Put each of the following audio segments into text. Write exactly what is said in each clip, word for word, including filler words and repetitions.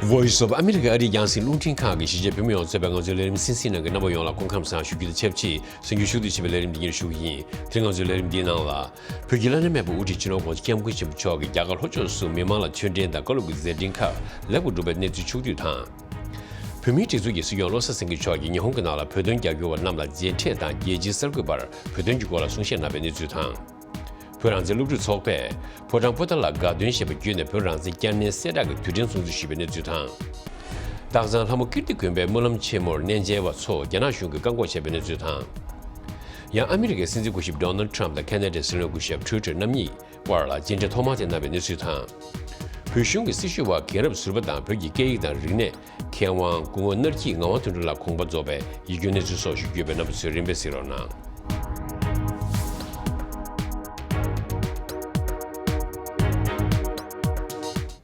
Voice of America ཨ་རིའི་རྒྱང་སྲིང་རླུང་འཕྲིན་ཁང་གིས་གཞིས་བྱེས་བོད་མི་ཡོངས་གཙོས་པའི་ང་ཚོའི་ལས་རིམ་གསན་གཟིགས་གནང་མཁན་རྣམ་པ་ཡོངས་ལ་སྐུ་ཁམས་བཟང་ཞུ་རྒྱུ་དང་ཆབས་ཅིག་གསར་འགྱུར་ཤུགས་བསྡུས་བྱས་པའི་ལས་རིམ་འདི་ཉིད་ཞུ་གི་ཡིན། དེ་རིང་ང་ཚོའི་ལས་རིམ་འདིའི་ནང་ལ། བོད་ཀྱི་བླ་ན་མེད་པའི་དབུ་ཁྲིད་སྤྱི་ནོར་༸གོང་ས་༸སྐྱབས་མགོན་ཆེན་པོ་མཆོག་གིས་རྒྱ་གར་ལྷོ་ཕྱོགས་སུ་མི་མང་ལ་ཆོས་འབྲེལ་དང་བཀའ་སློབ་ཀྱི་མཛད་འཕྲིན་ཁག་ལེགས་པར་བསྒྲུབས་པའི་གནས་ཚུལ་ཕྱོགས་བསྡུས་དང་། བོད་མིའི་སྒྲིག་འཛུགས་ཀྱི་སྲིད་སྐྱོང་བློ་བཟང་སེང་གེ་མཆོག་གིས་ཉི་ཧོང་གི་ནང་ལ་བོད་དོན་རྒྱབ་སྐྱོར་བ་རྣམས་ལ་མཇལ་འཕྲད་དང་རྒྱལ་སྤྱིའི་གསར་འགོད་པར་བོད་དོན་གྱི་སྐོར་ལ་གསུང་བཤད་གནང་བའི་གནས་ཚུལ་དང་། བོད་རང་བཙན་སློབ་ཕྲུག་ཚོགས་པས་ཕོ་བྲང་པོ་ཏཱ་ལ་དགའ་སྟོན་ཞེས་པ་བརྒྱུད་ནས་བོད་རང་བཙན་བསྐྱར་ནན་གསལ་བསྒྲགས་ཀྱི་དུས་དྲན་སྲུང་བརྩི་ཞུས་པའི་གནས་ཚུལ་དང་། སྟག་ཚང་ལྷ་མོ་ཀིརྟི་དགོན་པའི་སྨོན་ལམ་ཆེན་མོར་གནས་མཇལ་བ་ཚོ་རྒྱ་ནག་གཞུང་གིས་བཀག་འགོག་བྱས་པའི་གནས་ཚུལ་དང་། ཡང་ཨ་མི་རི་ཀའི་སྲིད་འཛིན་སྐུ་ཞབས་ཌོ་ནལ་ཊམ་དང་ཁ་ན་ཌའི་སྲིད་བློན་སྐུ་ཞབས་ཊུ་ཊར་རྣམ་གཉིས་དབར་ལ་མཇལ་འཕྲད་ཐོག་མ་དེ་གནང་བའི་གནས་ཚུལ་དང་། བོད་གཞུང་གི་སྲི་ཞུ་བ་རྒན་རབས་ཟུར་པ་དང་བོད་ཀྱི་སྐད་ཡིག་དང་རིག་གནས། མཁས་དབང་སྐུ་ངོ་སྣར་སྐྱིད་ངག་དབང་དོན་གྲུབ་ལགས་དགོངས་པ་རྫོགས་པའི་ཡིད་སྐྱོའི་གནས་ཚུལ་སོགས་ཞུ་རྒྱུ་ཡོད་པས་རྣམ་པ་ཚོས་རིམ་པས་གཟིགས་རོགས་གནང་།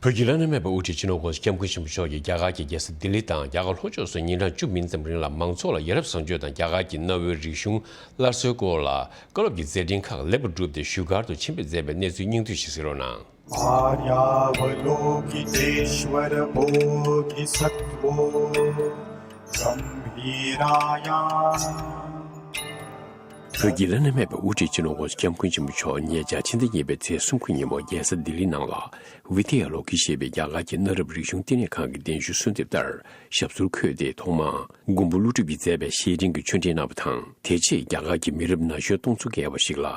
བོད་ཀྱི་བླ་ན་མེད་པའི་དབུ་ཁྲིད་སྤྱི་ནོར་༸གོང་ས་༸སྐྱབས་མགོན་ཆེན་པོ་མཆོག་གིས་རྒྱ་གར་གྱི་རྒྱལ་ས་ལྡི་ལི་དང་རྒྱ་གར་ལྷོ་ཕྱོགས་སུ་ཉིན་གྲངས་བཅུ་མིན་ཙམ་རིང་ལ་མང་ཚོགས་ལ་ཡ་རབས་བཟང་སྤྱོད་དང་རྒྱ་གར་གྱི་གནའ་བོའི་རིག་གཞུང་སླར་གསོའི་སྐོར་ལ་བཀའ་སློབ་ཀྱི་མཛད་འཕྲིན་ཁག་ལེགས་པར་བསྒྲུབས་ཏེ་བཞུགས་སྒར་དུ་ཕྱིན་པས་མཛད་པའི་གནས་ཚུལ་སྙིང་བསྡུས་ཤིག་གཟིགས་རོགས་གནང་། आर्यावलोकितेश्वर बोधिसत्त्वो गम्भीरायां བོད་ཀྱི་བླ་ན་མེད་པའི་དབུ་ཁྲིད་སྤྱི་ནོར་༸གོང་ས་༸སྐྱབས་མགོན་ཆེན་པོ་མཆོག་ཉེ་ཆར་ཕྱི་ཟླ་གཉིས་པའི་ཚེས་སུམ་ཅུ་ཉིན་མོ་རྒྱལ་ས་ལྡི་ལི་ནང་ལ་ཝི་དི་ཡ་ལོ་ཀི་ཞེས་པའི་རྒྱ་གར་གྱི་གནའ་རབས་རིག་གཞུང་བསྟི་གནས་ཁང་གི་གདན་ཞུ་གསོལ་འདེབས་ལྟར་ཞབས་སོར་འཁོད་དེ་ཐོག་མར་མགོན་པོ་ཀླུ་སྒྲུབ་ཀྱིས་མཛད་པའི་བཤེས་སྤྲིང་གི་ཆོས་འབྲེལ་གནང་བ་དང་། དེ་རྗེས་རྒྱ་གར་གྱི་མི་རབས་ན་གཞོན་སྟོང་ཚོ་བརྒལ་བ་ཞིག་ལ་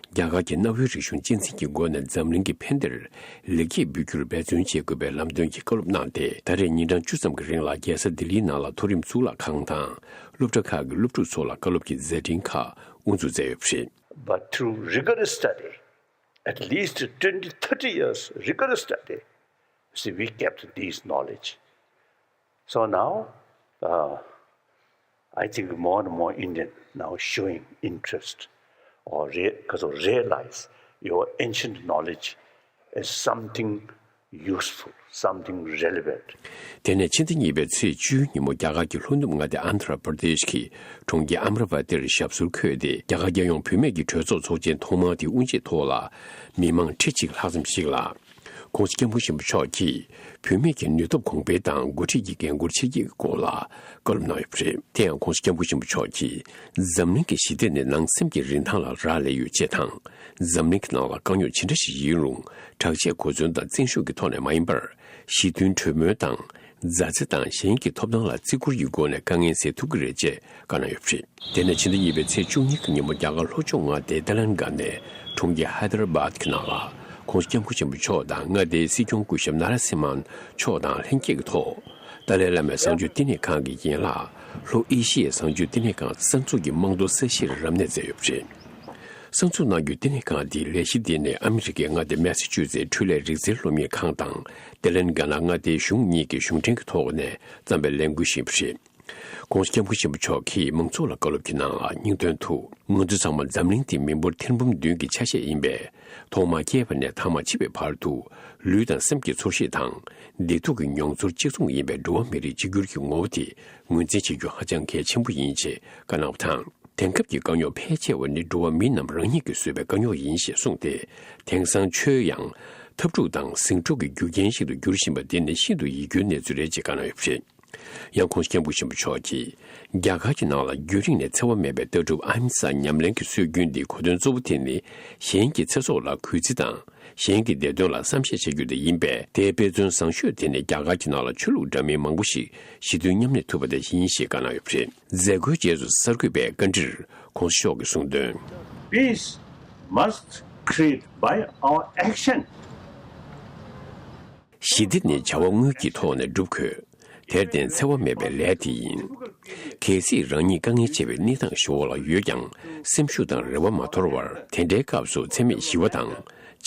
རྒྱ་གར་གྱི་གནའ་བོའི་རིག་གཞུང་གཅེས་འཛིན་གྱི་སྒོ་ནས་འཛམ་གླིང་གི་ཕན་བདེར་ལེགས་སྐྱེས་འབུལ་རྒྱུར་འབད་བརྩོན་བྱེད་དགོས་པའི་ལམ་སྟོན་གྱི་བཀའ་སློབ་གནང་སྟེ། ད་རེས་ཉིན་གྲངས་བཅུ་ཙམ་གྱི་རིང་ལ་རྒྱལ་ས་ལྡི་ལིའི་ནང་ལ་མཐོ་རིམ་གཙུག་ལག་ཁང་དང་སློབ་གྲྭ་ཁག་གི་སློབ་ཕྲུག་ཚོ་ལ་བཀའ་སློབ་ཀྱི་མཛད་འཕྲིན་ཁག་དབུ་འཛུགས་མཛད་ཡོད་པ་རེད། But through rigorous study, at least twenty, thirty years rigorous study, see, we kept these knowledge. So now, uh, I think more and more Indian now showing interest or re-, 'cause of realize your ancient knowledge is something useful, something relevant. དེ་ནས་ཕྱི་ཟླ་གཉིས་པའི་ཚེས་བཅུའི་ཉིན་མོ་རྒྱ་གར་གྱི་ལྷོ་ནུབ་མངའ་སྡེ་ཨན་དྷ་ར་པར་དེཤ་གི་གྲོང་ཁྱེར་ཨམ་ར་བ་ཏིར་ཞབས་སོར་འཁོད་དེ། རྒྱ་གར་རྒྱལ་ཡོངས་བུད་མེད་ཀྱི་གྲོས་ཚོགས་ཚོགས་ཆེན་ཐོག་མ་དེའི་དབུ་འབྱེད་ཐོག་ལ་མི་མང་ཁྲི་གཅིག་ལྷག་ཙམ་ཞིག་ལ། ༸གོང་ས་༸སྐྱབས་མགོན་ཆེན་པོ་མཆོག་གིས་བུད་མེད་ཀྱི་ནུས་སྟོབས་གོང་འཕེལ་དང་འགོ་ཁྲིད་ཀྱི་འགན་འཁུར་ཆེར་སྐྱེད་ཀྱི་སྐོར་ལ་བཀའ་སློབ་གནང་ཡོད་པ་རེད། དེ་ཡང་༸གོང་ས་༸སྐྱབས་མགོན་ཆེན་པོ་མཆོག་གིས་འཛམ་གླིང་གི་ཞི་བདེ་ནི་ནང་སེམས་ཀྱི་རིན་ཐང་ལ་རག་ལས་ཡོད་ཅེས་དང་། འཛམ་གླིང་གི་ནང་ལ་དཀའ་རྙོག་ཇི་འདྲ་ཞིག་ཡིན་རུང་། དྲག་ཆས་གོ་མཚོན་དང་བཙན་ཤུགས་ཀྱི་ཐོག་ནས་མ་ཡིན་པར། ཞི་མཐུན་གྲོས་མོལ་དང་། མཛའ་བརྩེ་དང་གཞན་གྱི་ཐོབ་ཐང་ལ་བརྩི་བཀུར་གྱི་སྒོ་ནས་དཀའ་ངལ་སེལ་ཐུབ་ཀྱི་རེད་ཅེས་བཀའ་གནང་ཡོད་པ་རེད། དེ་ནས་ཕྱི་ཟླ་གཉིས་པའི་ཚེས་བཅུ་གཉིས་ཀྱི་ཉིན་མོ་རྒྱ་གར་ལྷོ་ཕྱོགས་མངའ་སྡེ་ཏེ་ལན་ག་ནའི་གྲོང་ཁྱེར་ཧའེ་ད་ར་བཱད་ཀྱི་ནང་ལ་༸གོང་ས་༸སྐྱབས་མགོན་ཆེན་པོ་མཆོག་དང་མངའ་སྡེའི་སྲིད་སྐྱོང་སྐུ་ཞབས་ན་ར་སིམ་ཧན་མཆོག་དང་ལྷན་རྒྱས་ཀྱི་ཐོག་ཏཱ་ལའི་བླ་མའི་བཟང་སྤྱོད་བསྟི་གནས་ཁང་གི་ཡན་ལག་ལྷོ་ཨེ་ཤི་ཡའི་བཟང་སྤྱོད་བསྟི་གནས་ཁང་གསར་འཛུགས་ཀྱི་རྨང་རྡོ་གསར་བཞེངས་རབ་གནས་མཛད་ཡོད་པ་རེད། གསར་འཛུགས་གནང་རྒྱུའི་བསྟི་གནས་ཁང་འདིའི་ལས་གཞི་འདི་ནི་ཨ་མི་རི་ཀའི་མངའ་སྡེ་མེ་སི་ཆུ་སེ་ཊི་འཕྲུལ་ལས་རིག་རྩལ་སློབ་གཉེར་ཁང་དང་ཏེ་ལན་ག་ན་མངའ་སྡེའི་གཞུང་གཉིས་ཀྱི་གཞུང་འབྲེལ་གྱི་ཐོག་ནས་བརྩམས་པའི་ལས་འགུལ་ཞིག་ཡིན་པ་རེད། ༸གོང་ས་༸སྐྱབས་མགོན་ཆེན་པོ་མཆོག་གིས་མང་ཚོགས་ལ་བཀའ་སློབ་ཀྱི་ནང་ལ་སྙིང་དོན་དུ། ང་ཚོ་ཚང་མ་འཛམ་གླིང་འདིའི་མི་འབོར་ཐེར་འབུམ་བདུན་གྱི་ཆ་ཤས་ཡིན་པས། ཐོག་མར་སྐྱེས་པ་ནས་ཐ་མར་འཆི་བའི་བར་དུ། ལུས་དང་སེམས་ཀྱི་ཚོར་ཤེས་དང་། བདེ་སྡུག་གི་མྱོང་ཚོར་གཅིག་མཚུངས་ཡིན་པའི་འགྲོ་བ་མི་རིགས་གཅིག་གྱུར་གྱི་ངོ་བོ་དེ་ངོས་འཛིན་བྱེད་རྒྱུ་ཧ་ཅང་གལ་ཆེན་པོ་ཡིན་ཞེས་བཀའ་གནང་བ་དང་། དེང་སྐབས་ཀྱི་དཀའ་རྙོག་ཕལ་ཆེ་བ་ནི་འགྲོ་བ་མི་རྣམས་རང་ཉིད་ཀྱིས་བཟོས་པའི་དཀའ་རྙོག་ཡིན་ཞེས་གསུངས་ཏེ། དེང་སང་ཆོས་ཡང་འཐབ་འཁྲུག་དང་ཟིང་འཁྲུག་གི་རྒྱུ་རྐྱེན་ཞིག་ཏུ་འགྱུར་བཞིན་པ་འདི་ནི་ཤིན་ཏུ་ཡིད་སྐྱོའི་གནས་ཚུལ་རེད་ཅེས་བཀའ་གནང་ཡོད་པ་རེད། ཡང་༸གོང་ས་༸སྐྱབས་མགོན་ཆེན་པོ་མཆོག་གིས། རྒྱ་གར་གྱི་ནང་ལ་རྒྱུན་རིང་ནས་འཚེ་བ་མེད་པའི་ལྟ་གྲུབ་ཨ་ཧིམ་ས་ཉམས་ལེན་གྱི་སྲོལ་རྒྱུན་འདིའི་གོ་དོན་གཙོ་བོ་དེ་ནི། གཞན་གྱི་ཚེ་སྲོག་ལ་གུས་བརྩི་དང་། གཞན་གྱི་བདེ་དོན་ལ་བསམ་ཤེས་བྱེད་རྒྱུ་དེ་ཡིན་པས། དེའི་དཔེ་མཚོན་བཟང་ཤོས་དེ་ནི་རྒྱ་གར་གྱི་ནང་ལ་ཆོས་ལུགས་འདྲ་མིན་མང་པོ་ཞིག་ཞི་མཐུན་མཉམ་གནས་ཐུབ་པ་དེ་ཡིན་ཞེས་བཀའ་གནང་ཡོད་པ་རེད། མཛད་སྒོའི་རྗེས་སུ་གསར་འགོད་པས་བཀའ་འདྲིར་༸གོང་ས་མཆོག་གིས་གསུངས་དོན། Peace must create by our action. ཞི་བདེ་ནི་བྱ་བ་དངོས་ཀྱི་ཐོག་ནས་སྒྲུབ་དགོས། དེར་བརྟེན་འཚེ་བ་མེད་པའི་ལས་དེ་ཡིན། གལ་སྲིད་རང་ཉིད་དཀའ་ངལ་ཆེ་བའི་གནས་སྟངས་ཤིག་འོག་ལ་ཡོད་ཀྱང་སེམས་ཤུགས་དང་རེ་བ་མ་དོར་བར་དེ་འདྲའི་སྐབས་སུ་འཚེ་མེད་ཞི་བ་དང་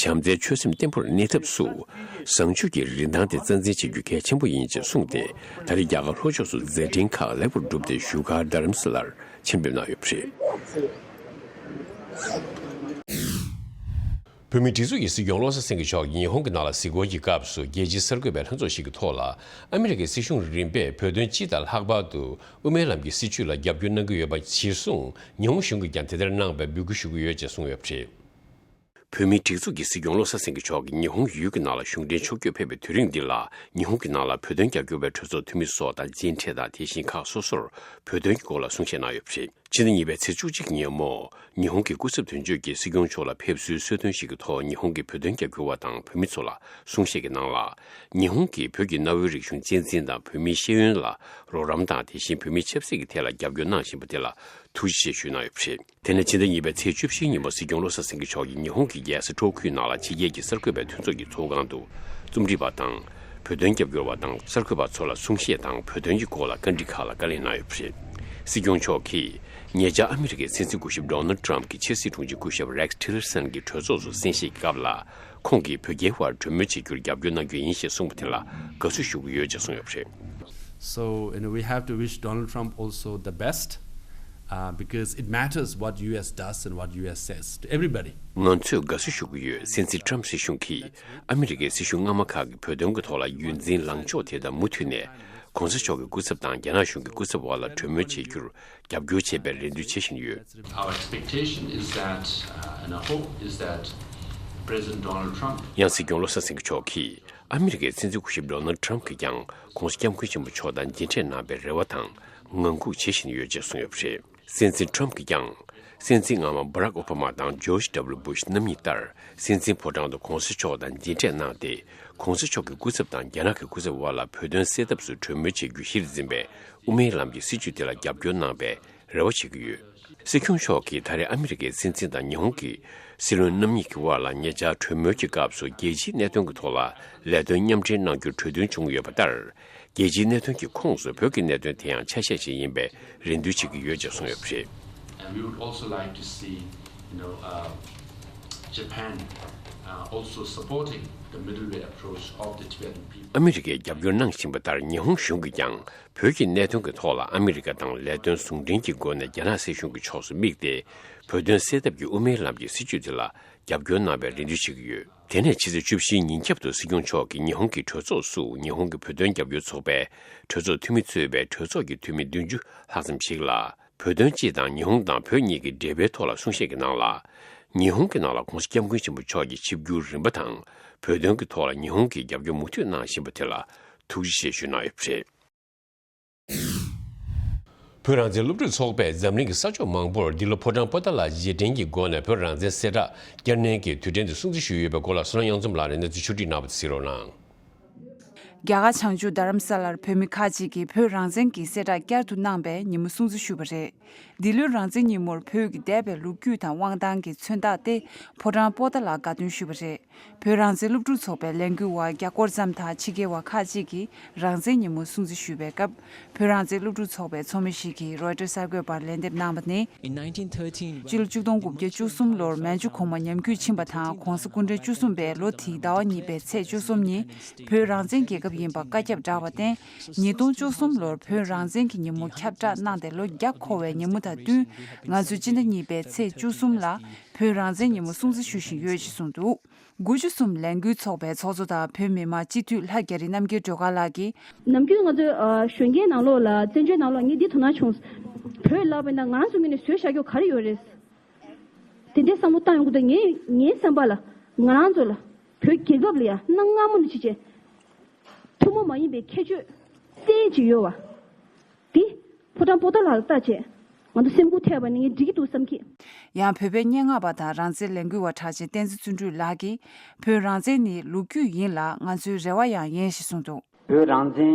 བྱམས་བརྩེའི་ཆོད་སེམས་བརྟན་པོར་གནས་ཐབས་སུ་བཟང་སྤྱོད་ཀྱི་རིན་ཐང་དེ་རྩ་འཛིན་བྱེད་རྒྱུ་གལ་ཆེན་པོ་ཡིན་ཅེས་གསུངས་ཏེ། ད་རེས་རྒྱ་གར་ལྷོ་ཕྱོགས་སུ་མཛད་འཕྲིན་ཁག་ལེགས་པར་བསྒྲུབས་ཏེ་བཞུགས་སྒར་རྡ་རམ་ས་ལར་ཆེད་ཕེབས་གནང་ཡོད་པ་རེད། བོད་མིའི་སྒྲིག་འཛུགས་ཀྱི་སྲིད་སྐྱོང་བློ་བཟང་སེང་གེ་མཆོག་ཉི་ཧོང་གི་ནང་ལ་གཟིགས་སྐོར་གྱི་སྐབས་སུ་རྒྱལ་སྤྱིའི་གསར་འགོད་པའི་ལྷན་ཚོགས་ཤིག་གི་ཐོག་ལ་ཨ་མི་རི་ཀའི་སྲིད་གཞུང་རིམ་པས་བོད་དོན་སྤྱི་དང་ལྷག་པར་དུ་དབུ་མའི་ལམ་གྱི་སྲིད་བྱུས་ལ་རྒྱབ་སྐྱོར་གནང་གི་ཡོད་པ་གཞིར་བཟུང་ཉི་ཧོང་གཞུང་གིས་ཀྱང་དེ་ལྟར་གནང་བའི་འབོད་སྐུལ་ཞུ་གི་ཡོད་ཅེས་གསུངས་ཡོད་པ་རེད། བོད་མིའི་སྒྲིག་འཛུགས་ཀྱི་སྲིད་སྐྱོང་བློ་བཟང་སེང་གེ་མཆོག་གིས་ཉི་ཧོང་ཡུལ་གྱི་ནང་ལ་གཞུང་འབྲེལ་ཕྱོགས་བསྐྱོད་ཕེབས་པའི་དུས་རིང་འདི་ལ། ཉི་ཧོང་གི་ནང་ལ་བོད་དོན་རྒྱབ་སྐྱོར་བའི་གྲོས་ཚོགས་འཐུས་མི་སོགས་དང་མཇལ་འཕྲད་དང་། དེ་བཞིན་ཁག་སོ་སོར་བོད་དོན་གྱི་སྐོར་ལ་གསུང་བཤད་གནང་ཡོད་པ་རེད། ཕྱི་ཟླ་གཉིས་པའི་ཚེས་བཅུ་གཅིག་ཉིན་མོ། ཉི་ཧོང་གི་སྐུ་ཚབ་དོན་གཅོད་ཀྱིས་སྲིད་སྐྱོང་མཆོག་ལ་ཕེབས་བསུའི་གསོལ་སྟོན་ཞིག་གི་ཐོག་ཉི་ཧོང་གི་བོད་དོན་རྒྱབ་སྐྱོར་བ་དང་བོད་མི་ཚོ་ལ་གསུང་བཤད་ཀྱི་ནང་ལ། ཉི་ཧོང་གིས་བོད་ཀྱི་གནའ་བོའི་རིག་གཞུང་གཅེས་འཛིན་དང་བོད་མིའི་ཤེས་ཡོན་ལ་རོགས་རམ་དང་། དེ་བཞིན་བོད་མིའི་ཆབ་སྲིད་ཀྱི་ཐད་ལ་རྒྱབ་སྐྱོར་གནང་བཞིན་པ་དེ་ལ་ཐུགས་རྗེ་ཆེ་ཞུས་གནང་ཡོད་པ་རེད། དེ་ནས་ཕྱི་ཟླ་གཉིས་པའི་ཚེས་བཅུ་བཞི་ཉིན་མོ་སྲིད་སྐྱོང་བློ་བཟང་སེང་གེ་མཆོག་གིས་ཉི་ཧོང་གི་རྒྱལ་ས་ཊོ་ཀིའོ་ནང་ལ་ཕྱི་རྒྱལ་གྱི་གསར་འགོད་པའི་མཐུན་ཚོགས་ཀྱི་ཚོགས་ཁང་དུ་རྩོམ་སྒྲིག་པ་དང་། བོད་དོན་རྒྱབ་སྐྱོར་བ་དང་གསར་འགོད་པ་ཚོ་ལ་གསུང་བཤད་དང་བོད་དོན་གྱི་སྐོར་ལ་བཀའ་འདྲི་ཁག་ལ་བཀའ་ལན་གནང་ཡོད་པ་རེད། སྲིད་སྐྱོང་མཆོག་གིས་ཉེ་ཆར་ཨ་མི་རི་ཀའི་སྲིད་འཛིན་སྐུ་ཞབས་ཌོ་ནལ་ཌི་ཊརམ་ཕི་གྱིས་ཕྱི་སྲིད་དྲུང་ཆེ་སྐུ་ཞབས་རེག་སི་ཊི་ལར་སན་གྱི་གྲོས་ཚོགས་སུ་གསན་བཞེས་ཀྱི་སྐབས་ལ། ཁོང་གིས་བོད་རྒྱའི་དབར་གྲོས་མོལ་བྱེད་རྒྱུར་རྒྱབ་སྐྱོར་གནང་རྒྱུ་ཡིན་ཞེས་གསུངས་པ་དེ་ལ་དགའ་བསུ་ཞུ་གི་ཡོད་ཅེས་གསུངས་ཡོད་པ་རེད། So, you know, we have to wish Donald Trump also the best, uh, because it matters what U S does and what U S says to everybody. ང་ཚོས་དགའ་བསུ་ཞུ་གི་ཡོད། སྲིད་འཛིན་ཊརམ་སྲིད་གཞུང་གིས་ཨ་མི་རི་ཀའི་སྲིད་གཞུང་སྔ་མ་ཁག་གི་བོད་དོན་གྱི་ཐོག་ལ་རྒྱུན་འཛིན་ལངས་ཕྱོགས་དེ་དང་མུ་མཐུད་ནས། ྋགོང་ས་མཆོག་གི་སྐུ་ཚབ་དང་རྒྱ་ནག་གཞུང་གི་སྐུ་ཚབ་དབར་ལ་གྲོས་མོལ་བྱེད་རྒྱུར་རྒྱབ་སྐྱོར་བྱེད་པའི་རེ་འདུན་བྱེད་བཞིན་ཡོད། Our expectation is that, uh, and our hope is that President Donald Trump ཡང་སྲིད་སྐྱོང་བློ་བཟང་སེང་གེ་མཆོག་གིས་ཨ་མི་རི་ཀའི་སྲིད་འཛིན་སྐུ་ཞབས་ཌོ་ནལ་ཌི་ཊརམ་ཕི་གིས་ཀྱང་ྋགོང་ས་ྋསྐྱབས་མགོན་ཆེན་པོ་མཆོག་དང་མཇལ་འཕྲད་གནང་བའི་རེ་བ་དང་ངང་སྒུག་བྱེད་བཞིན་ཡོད་ཅེས་གསུངས་ཡོད་པ་རེད། སྲིད་འཛིན་ཊརམ་ཕི་གིས་ཀྱང་། སྲིད་འཛིན་སྔ་མ་བྷ་རག་ཨོ་བྷ་མ་དང་ཇོརྗ་ཌབ་ལུ་བྷུ་ཤ་རྣམ་གཉིས་ལྟར། སྲིད་འཛིན་ཕོ་བྲང་དུ་ྋགོང་ས་མཆོག་དང་མཇལ་འཕྲད་གནང་སྟེ། ྋགོང་ས་མཆོག་གི་སྐུ་ཚབ་དང་རྒྱ་ནག་གི་སྐུ་ཚབ་དབར་ལ་བོད་དོན་སེལ་ཐབས་སུ་གྲོས་མོལ་བྱེད་རྒྱུ་གཞིར་འཛིན་པའི་དབུ་མའི་ལམ་གྱི་སྲིད་བྱུས་དེ་ལ་རྒྱབ་སྐྱོར་གནང་བའི་རེ་བ་བྱེད་ཀྱི་ཡོད། སྲིད་སྐྱོང་མཆོག་གིས་ད་རེས་ཨ་མི་རི་ཀའི་སྲིད་འཛིན་དང་ཉི་ཧོང་གི་སྲིད་བློན་རྣམ་གཉིས་ཀྱི་དབར་ལ་ཉེ་ཆར་གྲོས་མོལ་གྱི་སྐབས་སུ་རྒྱལ་སྤྱིའི་གནད་དོན་གྱི་ཐོག་ལ་ལས་དོན་མཉམ་འབྲེལ་གནང་རྒྱུར་གྲོས་མཐུན་བྱུང་ཡོད་པ་ལྟར། རྒྱལ་སྤྱིའི་གནད་དོན་གྱི་ཁོངས་སུ་བོད་ཀྱི་གནད་དོན་དེ་ཡང་ཆ་ཤས་ཤིག་ཡིན་པའི་རེ་འདུན་བྱེད་ཀྱི་ཡོད་ཅེས་གསུངས་ཡོད་པ་རེད། And we would also like to see, you know, uh, Japan, uh, also supporting the middle way approach of the Tibetan people. ཨ་མི་རི་ཀས་རྒྱབ་སྐྱོར་གནང་བཞིན་པ་ལྟར་ཉི་ཧོང་གཞུང་གིས་ཀྱང་བོད་ཀྱི་གནད་དོན་གྱི་ཐོག་ལ་ཨ་མི་རི་ཀ་དང་ལས་དོན་ཟུང་འབྲེལ་གྱི་སྒོ་ནས་རྒྱ་ནག་སྲིད་གཞུང་གི་ཕྱོགས་སུ་དམིགས་ཏེ་བོད་དོན་སེལ་ཐབས་ཀྱི་དབུ་མའི་ལམ་གྱི་སྲིད་བྱུས་དེ་ལ་རྒྱབ་སྐྱོར་གནང་བའི་རེ་འདུན་བྱེད་ཀྱི་ཡོད། དེ་ནས་ཕྱི་ཚེས་བཅུ་བཞིའི་ཉིན་རྒྱབ་ཏུ་སྲིད་སྐྱོང་མཆོག་གིས་ཉི་ཧོང་གི་གྲོས་ཚོགས་སུ་ཉི་ཧོང་གི་བོད་དོན་རྒྱབ་སྐྱོར་ཚོགས་པའི་གྲོས་ཚོགས་འཐུས་མི་གཙོས་པའི་གྲོས་ཚོགས་ཀྱི་འཐུས་མི་བདུན་ཅུ་ལྷག་ཙམ་ཞིག་ལ། བོད་དོན་སྤྱི་དང་ཉི་ཧོང་དང་བོད་གཉིས་ཀྱི་འབྲེལ་བའི་ཐོག་ལ་གསུང་བཤད་ཀྱི་ནང་ལ། ཉི་ཧོང་གི་ནང་ལ་ྋགོང་ས་ྋསྐྱབས་མགོན་ཆེན་པོ་མཆོག་གི་ཆིབས་བསྒྱུར་རིམ་པ་དང་། བོད་དོན་གྱི་ཐོག་ལ་ཉི་ཧོང་གིས་རྒྱབ་སྐྱོར་མུ་མཐུད་གནང་བཞིན་པ་དེ་ལ་ཐུགས་རྗེ་ཆེ་ཞུས་གནང་ཡོད་པ་རེད། བོད་རང་བཙན་སློབ་ཕྲུག་ཚོགས་པས་འཛམ་གླིང་གི་ས་ཕྱོགས་མང་པོར་འདི་ལོ་ཕོ་བྲང་པོ་ཏཱ་ལ་རྗེས་དྲན་གྱི་སྒོ་ནས་བོད་རང་བཙན་གསལ་བསྒྲགས་བསྐྱར་ནན་གྱི་དུས་དྲན་དུ་སྲུང་བརྩི་ཞུས་ཡོད་པའི་སྐོར་ལ་བསོད་ནམས་དབྱངས་འཛོམས་ལགས་ནས་གནས་ཚུལ་ཕྱོགས་བསྒྲིགས་གནང་བ་དེ་གཟིགས་རོགས་གནང་། རྒྱ་གར་བྱང་ཕྱོགས་རྡ་རམ་ས་ལར་བོད་མི་ཁག་ཅིག་གིས་བོད་རང་བཙན་གྱི་གསལ་བསྒྲགས་བསྐྱར་དུ་གནང་བའི་ཉིན་མོ་སྲུང་བརྩི་ཞུས་པ་རེད། འདི་ལོའི་རང་བཙན་ཉིན་མོར་བོད་ཀྱི་འདས་པའི་ལོ་རྒྱུས་དང་དབང་ཐང་གི་མཚོན་རྟགས་ཏེ་ཕོ་བྲང་པོ་ཏཱ་ལར་དགའ་སྟོན་ཞུས་པ་རེད། བོད་རང་བཙན་སློབ་ཕྲུག་ཚོགས་པའི་ལས་འགུལ་བ་རྒྱ་སྐོར་ཙམ་དང་ཕྱི་རྒྱལ་བ་ཁག་ཅིག་གིས་རང་བཙན་ཉིན་མོ་སྲུང་བརྩི་ཞུས་པའི་སྐབས། བོད་རང་བཙན་སློབ་ཕྲུག་ཚོགས་པའི་ཚོགས་མི་ཞིག་གིས་རོའི་ཊར་གསར་འགོད་པར་ལན་འདེབས་གནང་བ་ནི། In nineteen thirteen, སྤྱི་ལོ་ཆིག་སྟོང་དགུ་བརྒྱ་བཅུ་གསུམ་ལོར་མན་ཇུ་གོང་མ་ཉམས་རྒུད་ཕྱིན་པ་དང་། ྋགོང་ས་སྐུ་ཕྲེང་བཅུ་གསུམ་པས་ལོ་དེའི་ཟླ་བ་གཉིས་པའི་ཚེས་བཅུ་གསུམ་ཉིན་བོད་རང་བཙན་རྒྱལ་ཁབ་ཡིན་པ་བཀའ་ཁྱབ་བསྒྲགས་པ་བརྟེན། ཉིས་སྟོང་བཅུ་གསུམ་ལོར་བོད་རང་བཙན་གྱི་ཉིན་མོ་ཁྱབ་བསྒྲགས་གནང་སྟེ་ལོ་བརྒྱ་འཁོར་བའི་ཉིན་མོ་དང་བསྟུན། ང་ཚོས་སྤྱི་ཟླ་གཉིས་པའི་ཚེས་བཅུ་གསུམ་ལ་བོད་རང་བཙན་ཉིན་མོ་སྲུང་བརྩི་ཞུ་བཞིན་ཡོད་ཅེས་གསུངས་འདུག་དགུ་བཅུ་གསུམ་ལས་འགུལ་ཚོགས་པའི་ཚོགས་གཙོ་དང་བོད་མི་མང་སྤྱི་འཐུས་ལྷ་རྒྱ་རི་རྣམ་རྒྱལ་སྒྲོལ་དཀར་ལགས་ཀྱིས། ནམ་རྒྱུན་ང་ཚོའི་ཨ་གཞོན་སྐྱེས་ནང་ལོགས་ལ་བཙན་བྱོལ་ནང་ལོགས་ངས་འདི་དོ་སྣང་བྱུང་། བོད་ལབ་པ་ཡིན་ན་ང་རང་ཚོ་ངོས་ནས་བཟོས་བཞག་རྒྱུ་ག་རེ་ཡོད་རེད། དེ་འདྲའི་བསམ་བློ་བཏང་ཡོང་གི་འདུག་ངས་ངའི་བསམ་པ་ལ་ང་རང་ཚོ་ལ་བོད་རྒྱལ་ཁབ་ལ་ཡ་གནའ་སྔ་མོ་ནས་ཅི་བྱས་ཐུན་མོང་མ་ཡིན་པའི་ཁྱད་ཆོས་གསལ་ཅིག་ཡོད་བ། འདི་ཕོ་བྲང་པོ་ཏཱ་ལ་ལ་ལྟ་བྱས་ང་ཚོ་སེམས་འགུལ་ཐེབས་པ་ནི་ངས་འགྲིག་གི་འདུག་བསམ་གི། ཡང་བོད་པའི་སྙན་ངག་པ་དང་རང་བཙན་ལས་འགུལ་བ་གྲགས་ཅན་བསྟན་འཛིན་བརྩོན་འགྲུས་ལགས་ཀྱིས། བོད་རང་བཙན་ནི་ལོ་རྒྱུས་ཡིན་ལ་ང་ཚོའི་རེ་བ་ཡང་ཡིན་ཞེས་གསུངས་འདུག་བོད་རང་བཙན་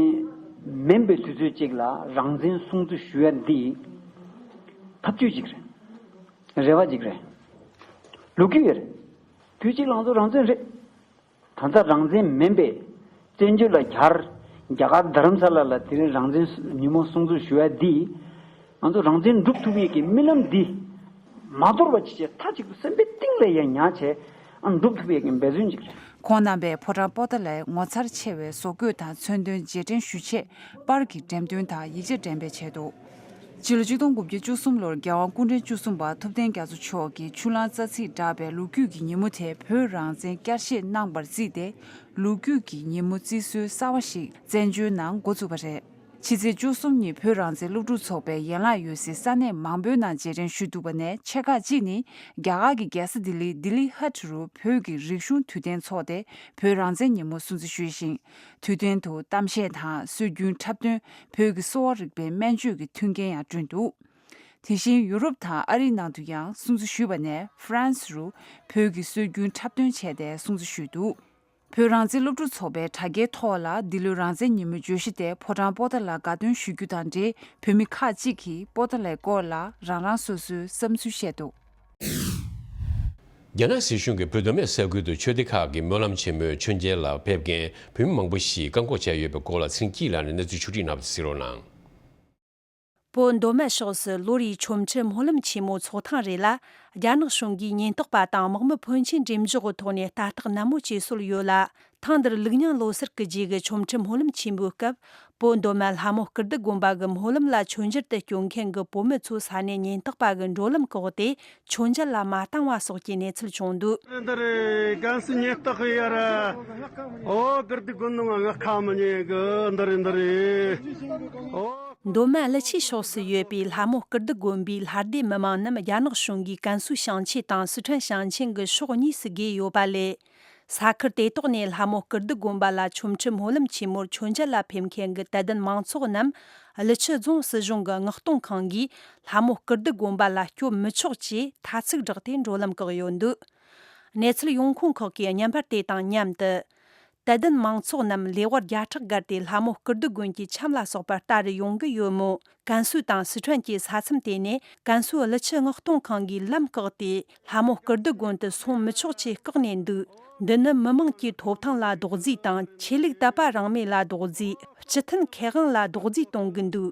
མིན་པའི་དུས་ཚོད་ཅིག་ལ་རང་བཙན་སྲུང་བརྩི་ཞུ་ཡ་འདི་ཐབས་ཇུས་ཅིག་རེད། རེ་བ་ཅིག་རེད། ལོ་རྒྱུས་ཡོད་རེད། དུས་གཅིག་ལ་ང་ཚོ་རང་བཙན་རེད། ད་ལྟ་རང་བཙན་མིན་པའི་བཙན་བྱོལ་ལ་གྱར། རྒྱ་གར་རྡ་རམ་ས་ལ་ལ་དེ་རིང་རང་བཙན་ཉིན་མོ་སྲུང་བརྩི་ཞུ་ཡ་འདི། ང་ཚོ་རང་བཙན་སྒྲུབ་ཐུབ་ཡས་ཀྱི་རྨི་ལམ་འདི་མ་དོར་བ་ཅིག་བྱས། མཐའ་གཅིག་ཏུ་སེམས་པའི་གཏིང་ལ་ཡང་ཉར་བྱས་ཨ་སྒྲུབ་ཐུབ་ཡས་ཀྱི་འབད་བརྩོན་ཅིག་རེད། ཁོང་རྣམ་པས་ཕོ་བྲང་པོ་ཏཱ་ལའི་ངོ་མཚར་ཆེ་བའི་བཟོ་བཀོད་དང་མཚོན་དོན་རྗེས་དྲན་ཞུ་ཆེད་པར་གྱི་འགྲེམས་སྟོན་དང་ཡིག་ཆ་འགྲེམས་སྤེལ་བྱས་འདུག་སྤྱི་ལོ་ཆིག་སྟོང་དགུ་བརྒྱ་བཅུ་གསུམ་ལོར་རྒྱལ་དབང་སྐུ་ཕྲེང་བཅུ་གསུམ་པ་ཐུབ་བསྟན་རྒྱ་མཚོ་མཆོག་གིས་ཆུ་གླང་རྩ་ཚིག་བསྒྲགས་པའི་ལོ་རྒྱུས་ཀྱི་ཉིན་མོ་དེ་བོད་རང་བཙན་བསྐྱར་བཞེངས་གནང་བར་བརྩིས་ཏེ། ལོ་རྒྱུས་ཀྱི་ཉིན་མོ་བརྩི་སྲོལ་གསར་བ་ཞིག་བཙན་བྱོལ་ནང་འགོ་བཙུགས་པ་རེད། ཕྱི་ཚེས་བཅུ་གསུམ་ཉིན་བོད་རང་བཙན་སློབ་ཕྲུག་ཚོགས་པའི་ཡན་ལག་ཡོད་སའི་ས་གནས་མང་པོའི་ནང་རྗེས་དྲན་ཞུས་འདུག་པ་ནས་ཆེ་ཁག་གཅིག་ནི་རྒྱ་གར་གྱི་རྒྱལ་ས་ལྡི་ལི་ལྡི་ལི་ཧཊ་རུ་བོད་ཀྱི་རིག་གཞུང་དུས་སྟོན་འཚོགས་ཏེ་བོད་རང་བཙན་ཉིན་མོ་སྲུང་བརྩི་ཞུས་ཤིང་། དུས་སྟོན་དུ་གཏམ་བཤད་དང་སྲོལ་རྒྱུན་འཁྲབ་སྟོན། བོད་ཀྱི་གསོ་བ་རིག་པའི་སྨན་བཅོས་ཀྱི་མཐུན་རྐྱེན་ཡང་བསྐྲུན་འདུག་དེ་བཞིན་ཡུ་རོབ་དང་ཨ་རིའི་ནང་དུ་ཡང་སྲུང་བརྩི་ཞུས་པ་ནས་ཧྥ་རན་སི་རུ་བོད་ཀྱི་སྲོལ་རྒྱུན་འཁྲབ་སྟོན་བྱས་ཏེ་སྲུང་བརྩི་ཞུས་འདུག་བོད་རང་བཙན་སློབ་ཕྲུག་ཚོགས་པའི་དྲ་རྒྱའི་ཐོག་ལ་འདི་ལོའི་རང་བཙན་ཉིན་མོའི་བརྗོད་གཞི་དེ་ཕོ་བྲང་པོ་ཏཱ་ལར་དགའ་སྟོན་ཞུ་རྒྱུ་དང་འབྲེལ་བོད་མི་ཁག་ཅིག་གིས་པོ་ཏཱ་ལའི་སྐོར་ལ་རང་རང་སོ་སོའི་བསམ་ཚུལ་བཤད་འདུག་རྒྱ་ནག་སྲིད་གཞུང་གིས་བོད་མདོ་སྨད་ས་ཁུལ་དུ་ཆོས་སྡེ་ཁག་གི་སྨོན་ལམ་ཆེན་མོའི་མཆོད་མཇལ་ལ་ཕེབས་མཁན་བོད་མི་མང་པོ་ཞིག་བཀག་འགོག་བྱས་ཡོད་པའི་སྐོར་ལ་ཚེ་རིང་སྐྱིད་ལགས་ནས་གནས་ཚུལ་ཕྱོགས་སྒྲིག་གནང་བ་དེ་གཟིགས་རོགས་གནང་། བོད་མདོ་སྨད་ཕྱོགས་སུ་ལོ་རེའི་ཆོ་འཕྲུལ་སྨོན་ལམ་ཆེན་མོ་འཚོགས་ཐེངས་རེ་ལ་རྒྱ་ནག་གཞུང་གིས་ཉེན་རྟོག་པ་དང་དམག་མི་ཕོན་ཆེན་འགྲེམས་འཇོག་གི་ཐོག་ནས་ལྟ་རྟོག་ནན་མོ་བྱེད་སྲོལ་ཡོད་ལ། ཐེངས་འདིར་ལུགས་རྙིང་ལོ་སར་གྱི་རྗེས་ཀྱི་ཆོ་འཕྲུལ་སྨོན་ལམ་ཆེན་མོའི་སྐབས་བོད་མདོ་སྨད་ལྷ་མོ་ཀིརྟི་དགོན་པ་གི་སྨོན་ལམ་ལ་མཆོད་མཇལ་དུ་སྐྱོད་མཁན་གྱི་བོད་མི་ཚོ་ས་གནས་ཉེན་རྟོག་པ་གི་འགྲོ་ལམ་བཀག་སྟེ་མཆོད་མཇལ་ལ་མ་བཏང་བ་སོགས་ཀྱི་གནས་ཚུལ་བྱུང་འདུག་འདི་རེད། ཀན་སུའུ་ཉེན་རྟོག་ཡ་ར། ཨོ་ཀིརྟི་དགོན་ནང་ང་ཁ་མི་ཉན་གི་འདི་རེད་འདི་རེད། ཨོ། མདོ་སྨད་ཀླུ་ཆུའི་ཕྱོགས་སུ་ཡོད་པའི་ལྷ་མོ་ཀིརྟི་དགོན་པའི་ལྷ་སྡེ་མི་མང་རྣམས་རྒྱ་ནག་གཞུང་གིས་ཀན་སུའུ་ཞིང་ཆེན་དང་སི་ཁྲོན་ཞིང་ཆེན་གྱི་ཕྱོགས་གཉིས་སུ་བགོས་ཡོད་པ་ལས། ས་ཁུལ་དེ་དག་ནས་ལྷ་མོ་ཀིརྟི་དགོན་པ་ལ་ཆོ་འཕྲུལ་སྨོན་ལམ་ཆེན་མོར་མཆོད་མཇལ་ལ་ཕེབས་མཁན་གྱི་དད་ལྡན་མང་ཚོགས་རྣམས་ཀླུ་ཆུ་རྫོང་སྲིད་གཞུང་གི་མངགས་གཏོང་ཁང་གིས་ལྷ་མོ་ཀིརྟི་དགོན་པ་ལ་སྐྱོད་མི་ཆོག་ཅེས་ཐ་ཚིག་བསྒྲགས་ཏེ་འགྲོ་ལམ་བཀག་ཡོད་འདུག་གནས་ཚུལ་ཡོང་ཁུངས་ཁག་གིས་བརྙན་པར་དེ་དང་མཉམ་དུ། དད་ལྡན་མང་ཚོགས་རྣམས་ལེ་དབར་བརྒྱ་ཕྲག་བརྒལ་ཏེ་ལྷ་མོ་ཀིརྟི་དགོན་གྱི་འཆམ་ལ་སོགས་པར་ལྟ་རུ་ཡོང་གི་ཡོད་མོད། ཀན་སུའུ་དང་སི་ཁྲོན་གྱི་ས་མཚམས་དེ་ནས་ཀན་སུའུ་ཀླུ་ཆུ་མངགས་གཏོང་ཁང་གིས་ལམ་བཀག་སྟེ་ལྷ་མོ་ཀིརྟི་དགོན་དུ་སོང་མི་ཆོག་ཅེས་བཀག་ནས་འདུག་འདི་ནི་མི་མང་གི་ཐོབ་ཐང་ལ་རྡོག་རྫིས་དང་ཆོས་ལུགས་དད་པ་རང་མོས་ལ་རྡོག་རྫིས། སྤྱི་མཐུན་ཁེ་དབང་ལ་རྡོག་རྫིས་གཏོང་གི་འདུག་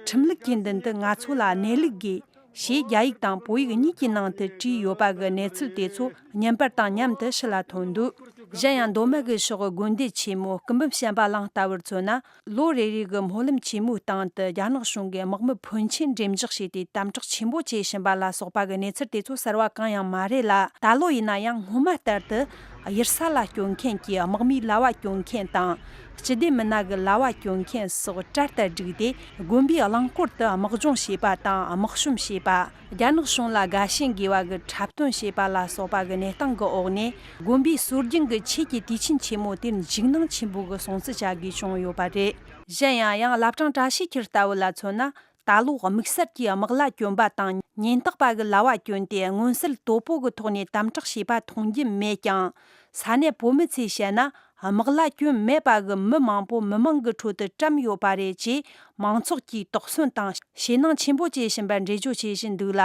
ཁྲིམས་ལུགས་ཀྱི་མདུན་དུ་ང་ཚོ་ལ་གནས་ལུགས་དགོས། ཞེས་རྒྱ་ཡིག་དང་བོད་ཡིག་གཉིས་ཀྱི་ནང་དུ་བྲིས་ཡོད་པ་གི་གནས་ཚུལ་དེ་ཚོ་བརྙན་པར་དང་མཉམ་དུ་ཕྱི་ལ་ཐོན་འདུག་གཞན་ཡང་མདོ་སྨད་ཀྱི་ཕྱོགས་དགོན་སྡེ་ཆེན་མོ་སྐུ་འབུམ་བྱམས་པ་གླིང་ལྟ་བུར་མཚོན་ན། ལོ་རེ་རེ་གི་སྨོན་ལམ་ཆེན་མོའི་སྟེང་དུ་རྒྱ་ནག་གཞུང་གིས་དམག་མི་ཕོན་ཆེན་འགྲེམས་འཇོག་བྱས་ཏེ་དམ་དྲག་ཆེན་པོ་བྱེད་བཞིན་པ་ལ་སོགས་པ་གི་གནས་ཚུལ་དེ་ཚོ་གསར་བ་གང་ཡང་མ་རེད་ལ། ད་ལོ་ཡིན་ན་ཡང་སྔོན་མ་ལྟར་དུ་གཡུལ་ས་ལ་སྐྱོད་མཁན་གྱི་དམག་མིའི་ལྭ་བ་གྱོན་མཁན་དང་། སྤྱི་བདེ་མི་སྣ་གི་ལྭ་བ་གྱོན་མཁན་སོགས་གྲལ་ལྟར་བསྒྲིགས་ཏེ་དགོན་པའི་གླིང་སྐོར་དུ་དམག་སྦྱོང་བྱས་པ་དང་དམག་གཤོམ་བྱས་པ། རྒྱ་ནག་གཞུང་ལ་དགའ་ཞེན་དགོས་པ་གི་འཁྲབ་སྟོན་བྱས་པ་ལ་སོགས་པ་གི་གནས་སྟངས་ཀྱི་འོག་ནས་དགོན་པའི་སྲོལ་རྒྱུན་གྱི་ཆོས་ཀྱི་དུས་ཆེན་ཆེན་མོ་དེར་འཇིགས་སྣང་ཆེན་པོ་གི་སྲུང་བརྩི་བྱ་དགོས་བྱུང་ཡོད་པ་རེད། གཞན་ཡང་ཡང་བླ་བྲང་བཀྲ་ཤིས་འཁྱིལ་ལྟ་བུ་ལ་མཚོན་ན། ད་ལོ་དམིགས་བསལ་གྱིས་དམག་ལྭ་གྱོན་པ་དང་ཉེན་རྟོག་པ་གི་ལྭ་བ་གྱོན་ཏེ་མངོན་གསལ་དོད་པོ་གི་ཐོག་ནས་དམ་དྲག་བྱས་པ་མཐོང་རྒྱུ་མེད་ཀྱང་། ས་གནས་བོད་མི་ཚོས་བཤད་ན། དམག་ལྭ་གྱོན་མེད་པ་གི་མི་མང་པོ་མི་མང་གི་ཁྲོད་དུ་བཀྲམ་ཡོད་པ་རེད་ཅེས་མང་ཚོགས་ཀྱིས་དོགས་ཟོན་དང་ཞེད་སྣང་ཆེན་པོ་བྱེད་བཞིན་པར་འགྲེལ་བརྗོད་བྱེད་བཞིན་འདུག་ལ།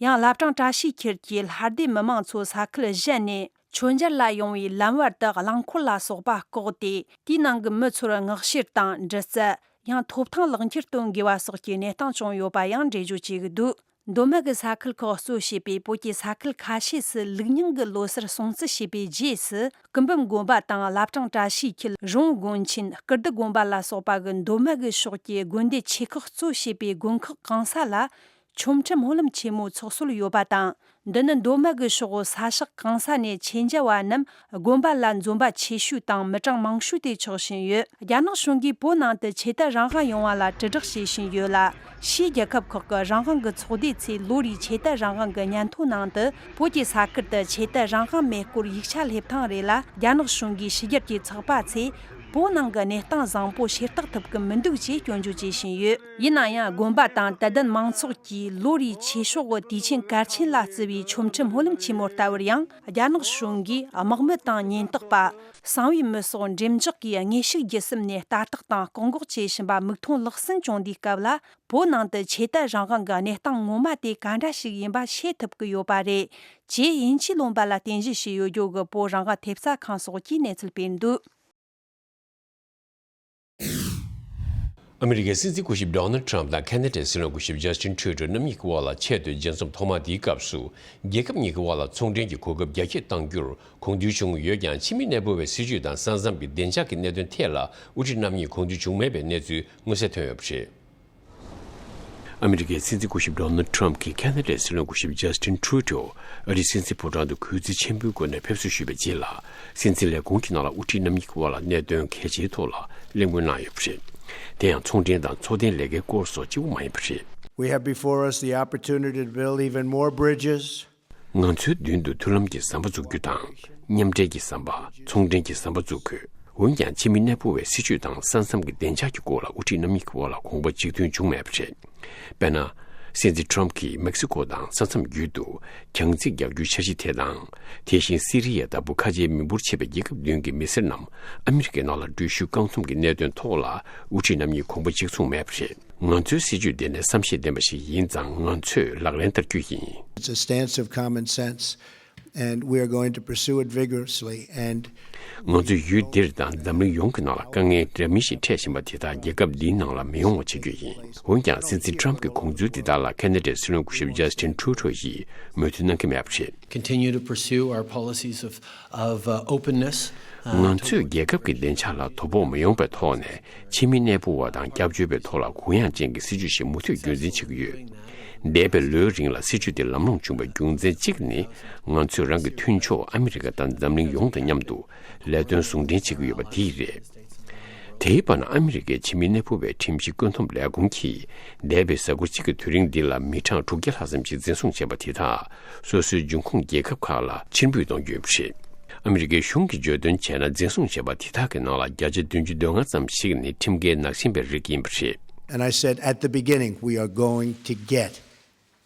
ཡང་བླ་བྲང་བཀྲ་ཤིས་འཁྱིལ་གྱི་ལྷ་སྡེ་མི་མང་ཚོ་ས་ཁུལ་གཞན་ནས་མཆོད་མཇལ་ལ་ཡོང་བའི་ལམ་བར་དུ་རླངས་འཁོར་ལ་སོགས་པ་བཀོག་སྟེ་དེའི་ནང་གི་མི་ཚོར་མངགས་བཤེར་དང་འདྲི་རྩད། ཡང་ཐོབ་ཐང་ལག་འཁྱེར་སྟོན་དགོས་པ་སོགས་ཀྱི་གནས་སྟངས་བྱུང་ཡོད་པ་ཡང་འགྲེལ་བརྗོད་བྱེད་ཀྱི་འདུག་མདོ་སྨད་ཀྱི་ས་ཁུལ་ཁག་གཙོ་བྱས་པའི་བོད་ཀྱི་ས་ཁུལ་ཁ་ཤས་སུ་ལུགས་རྙིང་གི་ལོ་སར་སྲུང་བརྩི་བྱས་པའི་རྗེས་སུ། སྐུ་འབུམ་དགོན་པ་དང་བླ་བྲང་བཀྲ་ཤིས་འཁྱིལ། རོང་བོ་དགོན་ཆེན། ཀིརྟི་དགོན་པ་ལ་སོགས་པ་གི་མདོ་སྨད་ཀྱི་ཕྱོགས་ཀྱི་དགོན་སྡེ་ཆེ་ཁག་གཙོ་བྱས་པའི་དགོན་ཁག་གང་ས་ལ། ཆོ་འཕྲུལ་སྨོན་ལམ་ཆེན་མོ་འཚོགས་སྲོལ་ཡོད་པ་དང་། འདི་ནི་མདོ་སྨད་ཀྱི་ཕྱོགས་ས་ཕྱོགས་གང་ས་ནས་མཆོད་མཇལ་བ་རྣམས་དགོན་པ་ལ་འཛོམས་པ་ཆེ་ཤོས་དང་མི་གྲངས་མང་ཤོས་དེ་ཆགས་བཞིན་ཡོད། རྒྱ་ནག་གཞུང་གིས་བོད་ནང་དུ་ཆོས་དད་རང་དབང་ཡོང་བ་ལ་དྲིལ་བསྒྲགས་བྱེད་བཞིན་ཡོད་ལ། ཕྱིའི་རྒྱལ་ཁབ་ཁག་གི་རང་དབང་གི་ཚོགས་སྡེ་ཚོས་ལོ་རེའི་ཆོས་དད་རང་དབང་གི་སྙན་ཐོ་ནང་དུ། བོད་ཀྱི་ས་ཁུལ་དུ་ཆོས་དད་རང་དབང་མེད་སྐོར་ཡིག་ཆ་སླེབས་ཐེངས་རེ་ལ། རྒྱ་ནག་གཞུང་གིས་ཕྱི་རྒྱལ་གྱི་ཚོགས་པ་ཚོས། བོད་ནང་གི་གནས་སྟངས་བཟང་པོ་ཤེས་རྟོགས་ཐུབ་ཀྱི་མི་འདུག་ཅེས་སྐྱོན་བརྗོད་བྱེད་བཞིན་ཡོད། ཡིན་ན་ཡང་། དགོན་པ་དང་དད་ལྡན་མང་ཚོགས་ཀྱིས་ལོ་རེའི་ཆོས་ཕྱོགས་དུས་ཆེན་གལ་ཆེན་ལ་བརྩི་བའི་ཆོ་འཕྲུལ་སྨོན་ལམ་ཆེན་མོ་ལྟ་བུར་ཡང་། རྒྱ་ནག་གཞུང་གིས་དམག་མི་དང་ཉེན་རྟོག་པ། གསང་བའི་མི་སོགས་འགྲེམས་འཇོག་གིས་དངོས་ཤུགས་བརྒྱུད་གསུམ་ནས་ལྟ་རྟོག་དང་བཀག་འགོག་བྱེད་བཞིན་པ་མིག་མཐོང་ལག་ཟིན་བྱུང་དུས་སྐབས་ལ། བོད་ནང་དུ་ཆོས་དད་རང་དབང་གི་གནས་སྟངས་ངོ་མ་དེ་ག་འདྲ་ཞིག་ཡིན་པ་ཤེས་ཐུབ་ཀྱི་ཡོད་པ་རེད། ཅེས་དབྱིན་ཇིའི་ལུང་པ་ལ་རྟེན་གཞི་བྱས་ཡོད་རྒྱུ་གི་བོད་རང་དབང་ཐེབས་རྩ་ཁང་སོགས་ཀྱིས་གནས་ཚུལ་སྤེལ་འདུག་ཨ་མི་རི་ཀའི་སྲིད་འཛིན་སྐུ་ཞབས་ཌོ་ནལ་ཊམ་དང་ཁ་ན་ཌའི་སྲིད་བློན་སྐུ་ཞབས་ཇ་སི་ཊིན་ཊུ་རུ་ཌོ་རྣམ་གཉིས་ཀྱི་དབར་ལ་ཆེད་དུ་མཇལ་འཛོམས་ཐོག་མ་དེའི་སྐབས་སུ། རྒྱལ་ཁབ་གཉིས་ཀྱི་དབར་ལ་ཚོང་འབྲེལ་གྱི་གོ་སྐབས་རྒྱ་སྐྱེད་གཏང་རྒྱུར་དགོངས་ཚུལ་བྱུང་ཡོད་ཀྱང་། ཕྱི་མི་གནས་སྤོ་བའི་སྲིད་བྱུས་དང་ས་མཚམས་ཀྱི་བདེ་འཇགས་ཀྱི་གནད་དོན་ཐད་ལ་དབུ་ཁྲིད་རྣམ་གཉིས་གོ་བསྡུར་བྱུང་མེད་པའི་གནས་ཚུལ་མངོན་གསལ་ཐོན་ཡོད་པ་རེད། ཨ་མི་རི་ཀའི་སྲིད་འཛིན་སྐུ་ཞབས་ཌོ་ནལ་ཊམ་གྱིས་ཁ་ན་ཌའི་སྲིད་བློན་སྐུ་ཞབས་ཇ་སི་ཊིན་ཊུ་རུ་ཌོ་ཨ་རིའི་སྲིད་འཛིན་ཕོ་བྲང་དུ་གུས་བརྩི་ཆེན་པོའི་སྒོ་ནས་ཕེབས་བསུ་ཞུས་པའི་རྗེས་ལ། སྲིད་འཛིན་ལས་ཁུངས་ཀྱི་ནང་ལ་དབུ་ཁྲིད་རྣམ་གཉིས་ཀྱི་དབར་ལ་གནད་དོན་གལ་ཆེའི་ཐོག་ལ་གླེང་མོལ་གནང་ཡོད་པ་རེད། དེ་ཡང་ཚོང་འབྲེལ་དང་འཚོ་རྟེན་ལས་ཀའི་སྐོར་སོགས་གཅིག་པུ་མ་ཡིན་པ་རེད། We have before us the opportunity to build even more bridges. ང་ཚོའི་མདུན་དུ་མཐུན་ལམ་གྱི་ཟམ་པ་འཛུགས་རྒྱུ་དང་། མཉམ་འབྲེལ་གྱི་ཟམ་པ། ཚོང་འབྲེལ་གྱི་ཟམ་པ་འཛུགས་དགོས། འོན་ཀྱང་ཕྱི་མི་གནས་སྤོ་བའི་སྲིད་བྱུས་དང་ས་མཚམས་ཀྱི་བདེ་འཇགས་ཀྱི་སྐོར་ལ་དབུ་ཁྲིད་རྣམ་གཉིས་ཀྱི་དབར་ལ་གོམ་པ་གཅིག་མཐུན་བྱུང་མེད་པ་རེད། དཔེར་ན། སྲིད་འཛིན་ཊམ་གྱིས་མེག་སི་ཀོ་དང་ས་མཚམས་བརྒྱུད་དུ་གྱང་རྩིག་རྒྱག་རྒྱུའི་འཆར་གཞི་དེ་དང་། དེ་བཞིན་སི་རི་ཡ་ལྟ་བུ་ཁ་ཆེའི་མི་འབོར་ཆེ་བའི་རྒྱལ་ཁབ་བདུན་གྱི་མི་སེར་རྣམས་ཨ་མི་རི་ཀའི་ནང་ལ་འགྲུལ་བཞུད་བཀག་སྡོམ་གྱི་གནད་དོན་ཐོག་ལ་དབུ་ཁྲིད་རྣམ་གཉིས་གོམ་པ་གཅིག་མཚུངས་མེད་པ་རེད། ང་ཚོའི་སྲིད་བྱུས་འདི་ནི་བསམ་ཤེས་ལྡན་པ་ཞིག་ཡིན་ཙང་ང་ཚོས་ལག་ལེན་བསྟར་རྒྱུ་ཡིན། It's a stance of common sense, and we are going to pursue it vigorously, and ང་ཚོས་ཡུལ་འདིར་དང་འཛམ་གླིང་ཡོངས་ཀྱི་ནང་ལ་དཀའ་ངལ་འདྲ་མིན་ཞིག་འཕྲད་བཞིན་པ་དེ་དག་རྒྱལ་ཁབ་འདིའི་ནང་ལ་མི་ཡོང་བ་བྱེད་རྒྱུ་ཡིན། འོན་ཀྱང་སྲིད་འཛིན་ཊམ་གྱི་དགོངས་ཚུལ་འདི་དག་ལ་ཁ་ན་ཌའི་སྲིད་བློན་སྐུ་ཞབས་ཇ་སི་ཊིན་ཊུ་རུ་ཌོ་ཡིས་མོས་མཐུན་གནང་གི་མེད་པ་རེད། Continue to pursue our policies of, of, uh, openness, uh, ང་ཚོས་རྒྱལ་ཁབ་ཀྱི་བདེ་འཇགས་ལ་དོ་ཕོག་མི་ཡོང་བའི་ཐོག་ནས་ཕྱི་མི་གནས་སྤོ་བ་དང་སྐྱབས་བཅོལ་བའི་ཐོག་ལ་གུ་ཡངས་ཅན་གྱི་སྲིད་བྱུས་ཤིག་མུ་མཐུད་རྒྱུན་འཛིན་བྱེད་ཀྱི་ཡོད། འདས་པའི་ལོའི་རིང་ལ་སྲིད་བྱུས་དེ་ལམ་ལྷོང་བྱུང་བའི་རྒྱུ་མཚན་གཅིག་ནི། ང་ཚོས་རང་གི་མཐུན་ཕྱོགས་ཨ་མི་རི་ཀ་དང་འཛམ་གླིང་ཡོངས་དང་མཉམ་དུ་ལས་དོན་ཟུང་འབྲེལ་བྱེད་ཀྱི་ཡོད་པ་དེ་རེད། དེའི་བར་ན་ཨ་མི་རི་ཀའི་ཕྱི་མི་གནས་སྤོ་བའི་ཁྲིམས་གཞི་བཀོད་འདོམས་ལས་ཁུངས་ཀྱིས་འདས་པའི་གཟའ་འཁོར་གཅིག་གི་དུས་རིང་འདི་ལ་མི་གྲངས་དྲུག་བརྒྱ་ལྷག་ཙམ་ཞིག་འཛིན་བཟུང་བྱས་པ་དེ་དག་སོ་སོའི་འབྱུང་ཁུངས་རྒྱལ་ཁབ་ཁག་ལ་ཕྱིར་འབུད་གཏོང་རྒྱུ་ཡིན་པ་རེད། ཨ་མི་རི་ཀའི་གཞུང་གིས་བརྗོད་དོན་བྱས་ན། འཛིན་བཟུང་བྱས་པ་དེ་དག་གི་ནང་ལ་བརྒྱ་ཆ་བདུན་ཅུ་དོན་ལྔ་ཙམ་ཞིག་ནི་ཁྲིམས་འགལ་ནག་ཞན་པའི་རིགས་ཡིན་པ་རེད། And I said at the beginning, we are going to get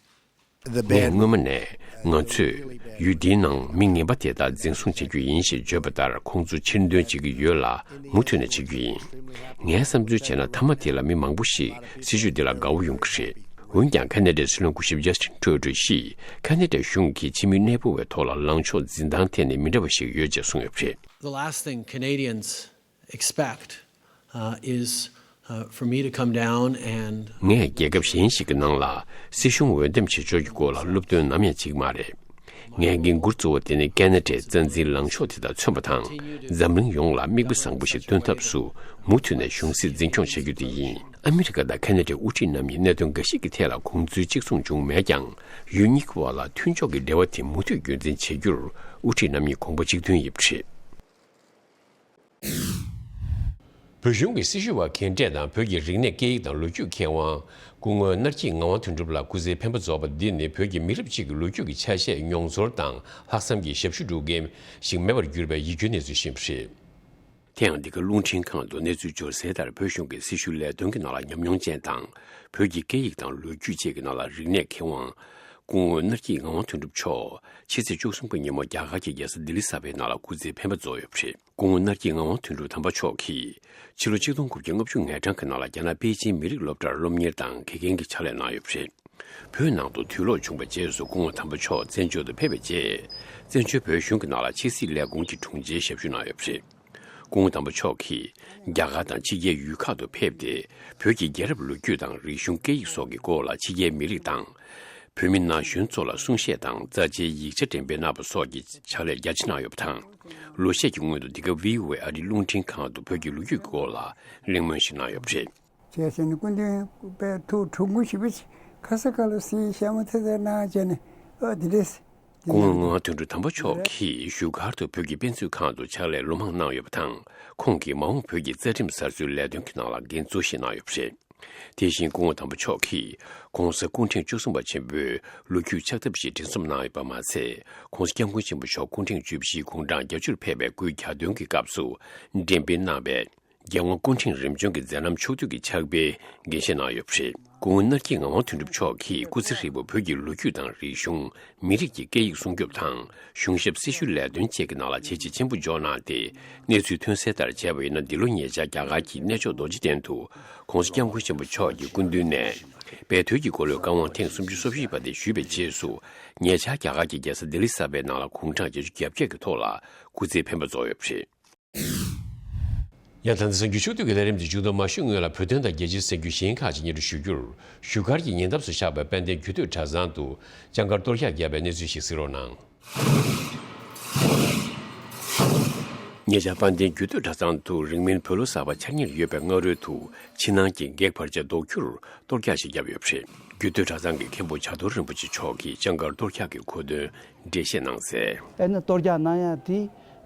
the ངས་bad སྔོན་མ་ནས་ང་ཚོས་ཡུལ་འདིའི་ནང་མི་ངན་པ་དེ་དག་འཛིན་བཟུང་བྱེད་རྒྱུ་ཡིན་ཞེས་བརྗོད་པ་ལྟར་ཁོང་ཚོ་ཕྱིར་འདོན་བྱེད་ཀྱི་ཡོད་ལ་མུ་མཐུད་ནས་བྱེད་རྒྱུ་ཡིན། ངའི་བསམ་ཚུལ་བྱས་ན་མཐའ་མ་དེ་ལ་མི་མང་པོ་ཞིག་སྲིད་བྱུས་འདི་ལ་དགའ་བོ་ཡོང་གི་རེད། འོན་ཀྱང་ཁ་ན་ཌའི་སྲིད་བློན་སྐུ་ཞབས་ཇ་སི་ཊིན་ཊུ་རུ་ཌོ་ཡིས་ཁ་ན་ཌའི་གཞུང་གིས་ཕྱི་མི་གནས་སྤོ་བའི་ཐོག་ལ་ལངས་ཕྱོགས་འཛིན་སྟངས་ཐད་ནས་མི་འདྲ་བ་ཞིག་ཡོད་ཅེས་གསུངས་ཡོད་པ་རེད། The last thing Canadians expect, uh, is, uh, for me to come down and ངས་རྒྱལ་ཁབ་གཞན་ཞིག་གི་ནང་ལ་སྲིད་གཞུང་འོས་འདེམས་བྱེད་ཕྱོགས་ཀྱི་སྐོར་ལ་སློབ་སྟོན་ནམ་ཡང་བྱེད་ཀྱི་མ་རེད། ངའི་འགན་འཁུར་གཙོ་བོ་དེ་ནི་ཁ་ན་ཌའི་རྩ་འཛིན་ལངས་ཕྱོགས་དེ་དང་མཚོན་པ་དང་། འཛམ་གླིང་ཡོངས་ལ་མིག་དཔེ་བཟང་པོ་ཞིག་སྟོན་ཐབས་སུ་མུ་མཐུད་ནས་གཞུང་སྲིད་འཛིན་སྐྱོང་བྱ་རྒྱུ་དེ་ཡིན། ཨ་མི་རི་ཀ་དང་ཁ་ན་ཌའི་དབུ་ཁྲིད་རྣམ་གཉིས་གནད་དོན་འགའ་ཞིག་གི་ཐད་ལ་དགོངས་ཚུལ་གཅིག་མཚུངས་བྱུང་མེད་ཀྱང་། ཡུལ་གཉིས་ཀྱི་དབར་ལ་མཐུན་ཕྱོགས་ཀྱི་འབྲེལ་བ་དེ་མུ་མཐུད་རྒྱུན་འཛིན་བྱེད་རྒྱུར་དབུ་ཁྲིད་རྣམ་གཉིས་དགོངས་པ་གཅིག་མཐུན་ཡིན་པ་རེད། བོད་གཞུང་གི་སྲི་ཞུ་བ་རྒན་གྲས་དང་བོད་ཀྱི་རིག་གནས་སྐད་ཡིག་དང་ལོ་རྒྱུས་མཁས་དབང་སྐུ་ངོ་སྣར་སྐྱིད་ངག་དབང་དོན་གྲུབ་ལགས་སྐུ་ཚེའི་འཕེན་པ་རྫོགས་པ་འདི་ནི་བོད་ཀྱི་མི་རབས་གཅིག་གི་ལོ་རྒྱུས་ཀྱི་ཆ་ཤས་མྱོང་ཚོར་དང་ལྷག་བསམ་གྱི་ཞབས་ཞུ་སྒྲུབ་མཁན་ཞིག་མེད་པར་གྱུར་པའི་ཡིད་སྐྱོའི་གནས་ཚུལ་ཞིག་ཡིན་པ་རེད། དེ་ཡང་འདི་ག་རླུང་འཕྲིན་ཁང་དུ་གནས་ཚུལ་འབྱོར་གསལ་ལྟར། བོད་གཞུང་གི་སྲི་ཞུ་ལས་དོན་གྱི་ནང་ལ་ཉམས་མྱོང་ཅན་དང་། བོད་ཀྱི་སྐད་ཡིག་དང་ལོ་རྒྱུས་བཅས་ཀྱི་ནང་ལ་རིག་གནས་མཁས་དབང་སྐུ་ངོ་སྣར་སྐྱིད་ངག་དབང་དོན་གྲུབ་མཆོག་ཕྱི་ཚེས་བཅུ་གསུམ་པའི་ཉིན་མོ་རྒྱ་གར་གྱི་རྒྱལ་ས་ལྡི་ལི་གསར་པའི་ནང་ལ་སྐུ་ཚེའི་འཕེན་པ་རྫོགས་ཡོད་པ་རེད། སྐུ་ངོ་སྣར་སྐྱིད་ངག་དབང་དོན་གྲུབ་དམ་པ་མཆོག་གིས་ཕྱི་ལོ་ཆིག་སྟོང་དགུ་བརྒྱ་ལྔ་བཅུ་ང་གྲངས་ཀྱི་ནང་ལ་རྒྱ་ནག་པེ་ཅིན་མི་རིགས་སློབ་གྲྭར་སློབ་གཉེར་དང་དགེ་རྒན་གྱི་ཕྱག་ལས་གནང་ཡོད་པ་རེད། བོད་ནང་དུ་དུས་ལོག་བྱུང་བའི་རྗེས་སུ་སྐུ་ངོ་དམ་པ་མཆོག་བཙན་བྱོལ་དུ་ཕེབས་པའི་རྗེས། བཙན་བྱོལ་བོད་གཞུང་གི་ནང་ལ་ཕྱི་སྲིད་ལས་ཁུངས་ཀྱི་དྲུང་ཆེའི་ཞབས་ཞུ་གནང་ཡོད་པ་རེད། སྐུ་ངོ་དམ་པ་མཆོག་གིས་རྒྱ་གར་དང་ཕྱི་རྒྱལ་ཡུལ་ཁག་ཏུ་ཕེབས་ཏེ། བོད་ཀྱི་རྒྱལ་རབས་ལོ་རྒྱུས་དང་རིག་གཞུང་སྐད་ཡིག་སོགས་ཀྱི་སྐོར་ལ་ཕྱི་རྒྱལ་མི་རིགས་དང་། བོད་མི་ན་གཞོན་ཚོ་ལ་གསུང་བཤད་དང་རྩ་ཆེའི་ཡིག་ཆ་འགྲེམས་སྤེལ་གནང་བ་སོགས་ཀྱི་ཕྱག་ལས་རྒྱ་ཆེ་གནང་ཡོད་པ་དང་། ལོ་ཤས་ཀྱི་སྔོན་དུ་འདི་ག་བྷི་ཨོ་ཨེ་ཨ་རིའི་རླུང་འཕྲིན་ཁང་དུ་བོད་ཀྱི་ལོ་རྒྱུས་ཀྱི་སྐོར་ལ་གླེང་མོལ་ཞིག་གནང་ཡོད་པ་རེད། བྱས་ཙང་ནི་སྐུ་མདུན་དཔེ་ཐུགས་ཁྲོ་མགོ་ཞེ་པོ་ཅིག་ཁ་ས་ཁ་ལ་སི་ཤ་མོ་ཐེ་ཐེ་གནང་བྱས་ནས་ཨ་འདི་རེད། སྐུ་ངོ་ངག་དབང་དོན་གྲུབ་དམ་པ་མཆོག་གིས་བཞུགས་སྒར་དུ་བོད་ཀྱི་དཔེ་མཛོད་ཁང་དུ་ཕྱག་ལས་ལོ་མང་གནང་ཡོད་པ་དང་། ཁོང་གིས་མ་འོངས་བོད་ཀྱི་རྩ་ཁྲིམས་གསར་བཟོའི་ལས་དོན་གྱི་ནང་ལ་འགན་གཙོ་བཞེས་གནང་ཡོད་པ་རེད། དེ་བཞིན་སྐུ་ངོ་དམ་པ་མཆོག་གིས་༸གོང་ས་སྐུ་ཕྲེང་བཅུ་གསུམ་པ་ཆེན་པོའི་ལོ་རྒྱུས་ཕྱག་དེབ་ཞིག་འགྲེམས་རྩོམ་གནང་ཡོད་པ་མ་ཟད། ༸གོང་ས་༸སྐྱབས་མགོན་ཆེན་པོ་མཆོག་སྐུ་ཕྲེང་བཅུ་བཞིའི་དགུང་གྲངས་བརྒྱད་ཅུར་ཕེབས་པའི་སྐུའི་གྱ་སྟོན་གྱི་སྐབས་སུ་འགྲེམས་སྤེལ་གནང་བའི། རྒྱལ་དབང་སྐུ་ཕྲེང་རིམ་བྱོན་གྱི་མཛད་རྣམ་ཕྱོགས་བསྡུས་ཀྱི་ཕྱག་དཔེ་འགན་བཞེས་གནང་ཡོད་པ་རེད། སྐུ་ངོ་སྣར་སྐྱིད་ངག་དབང་དོན་གྲུབ་མཆོག་གིས་སྐུ་ཚེ་ཧྲིལ་པོ་བོད་ཀྱི་ལོ་རྒྱུས་དང་རིག་གཞུང་། མི་རིགས་ཀྱི་སྐད་ཡིག་སྲུང་སྐྱོབ་དང་། གཞུང་ཞབས་སྲི་ཞུ་ལས་དོན་བཅས་ཀྱི་ནང་ལ་བྱས་རྗེས་ཆེན་པོ་འཇོག་གནང་སྟེ། གནས་ཚུལ་ཐོན་གསལ་ལྟར་བྱས་པ་ཡིན་ན། འདི་ལོ་ཉེ་ཆར་རྒྱ་གར་གྱི་གནས་མཆོག་རྡོ་རྗེ་གདན་དུ་༸གོང་ས་༸སྐྱབས་མགོན་ཆེན་པོ་མཆོག་གི་སྐུ་མདུན་ནས་པའི་དོལ་གྱི་འཁོར་ལོའི་བཀའ་དབང་ཐེངས་སུམ་ཅུ་སོ་བཞི་པ་དེ་ཞུས་པའི་རྗེས་སུ། ཉེ་ཆར་རྒྱ་གར་གྱི་རྒྱལ་ས་ལྡི་ལི་གསར་པའི་ནང་ལ་དགུང་གྲངས་བརྒྱད་ཅུ་གྱ་བརྒྱད་ཀྱི་ཐོག་ལ་སྐུ་ཚེའི་འཕེན་པ་རྫོགས་ཡོད་པ་རེད། ཡང་ད་ལྟ་གསར་འགྱུར་ཕྱོགས་བསྡུས་ཀྱི་ལས་རིམ་འདི་མཇུག་བསྡོམས་མ་ཞུས་སྔོན་ལ། བོད་དོན་དང་རྒྱལ་སྤྱིའི་གསར་འགྱུར་གཞན་ཁག་ཅིག་སྙན་སྒྲོན་ཞུ་རྒྱུར། བཞུགས་སྒར་གྱི་ཉེ་འདབས་སུ་བཞག་པའི་དཔལ་ལྡན་རྒྱུད་སྟོད་གྲྭ་ཚང་དུ་ལྕང་མཁར་གཏོར་རྒྱག་བརྒྱབ་པའི་གནས་ཚུལ་ཞིག་གཟིགས་རོགས་གནང་། ཉེ་ཆར་དཔལ་ལྡན་རྒྱུད་སྟོད་གྲྭ་ཚང་དུ་རིང་མིན་བོད་ལོ་གསར་པ་འཆར་ཉེར་ཡོད་པའི་སྔ་རོལ་དུ། ཕྱི་ནང་གི་བགེགས་བར་ཆད་ཟློག་རྒྱུར་གཏོར་རྒྱག་ཞིག་བརྒྱབ་ཡོད་པ་རེད། རྒྱུད་སྟོད་གྲྭ་ཚང་གི་མཁན་པོ་བྱ་རྡོར་རིན་པོ་ཆེ་མཆོག་གིས་ལྕང་མཁར་གཏོར་རྒྱག་གི་གོ་དོན་འགྲེལ་བཤད་གནང་གསལ། ཨེ་ནི་གཏོར་རྒྱག་གནང་ཡ་དེ་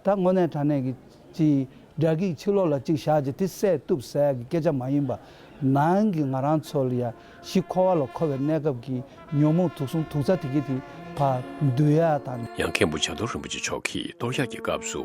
ད་དངོས་གནས་དྲང་གནས་ཀྱི་ཅིག་ དགྲ་བགེགས་ཕྱི་ལོགས་ལ་གཅིག་བཞག་ཅིག་དེ་བསད་གཏུབ་ཟེར་ཡག་གི་སྐད་ཆ་མ་ཡིན་པ། ནང་གི་ང་རང་ཚོ་ལ་ཡ་གཞི་འཁོར་བ་ལ་འཁོར་བའི་གནས་སྐབས་ཀྱི་ཉོན་མོངས་དུག་གསུམ་དུག་རྩ་དེ་གི་དེ་ཕར་འདུལ་ཡག་དང་། ཡང་མཁན་པོ་བྱ་རྡོར་རིན་པོ་ཆེ་མཆོག་གིས་གཏོར་བཤགས་ཀྱི་སྐབས་སུ་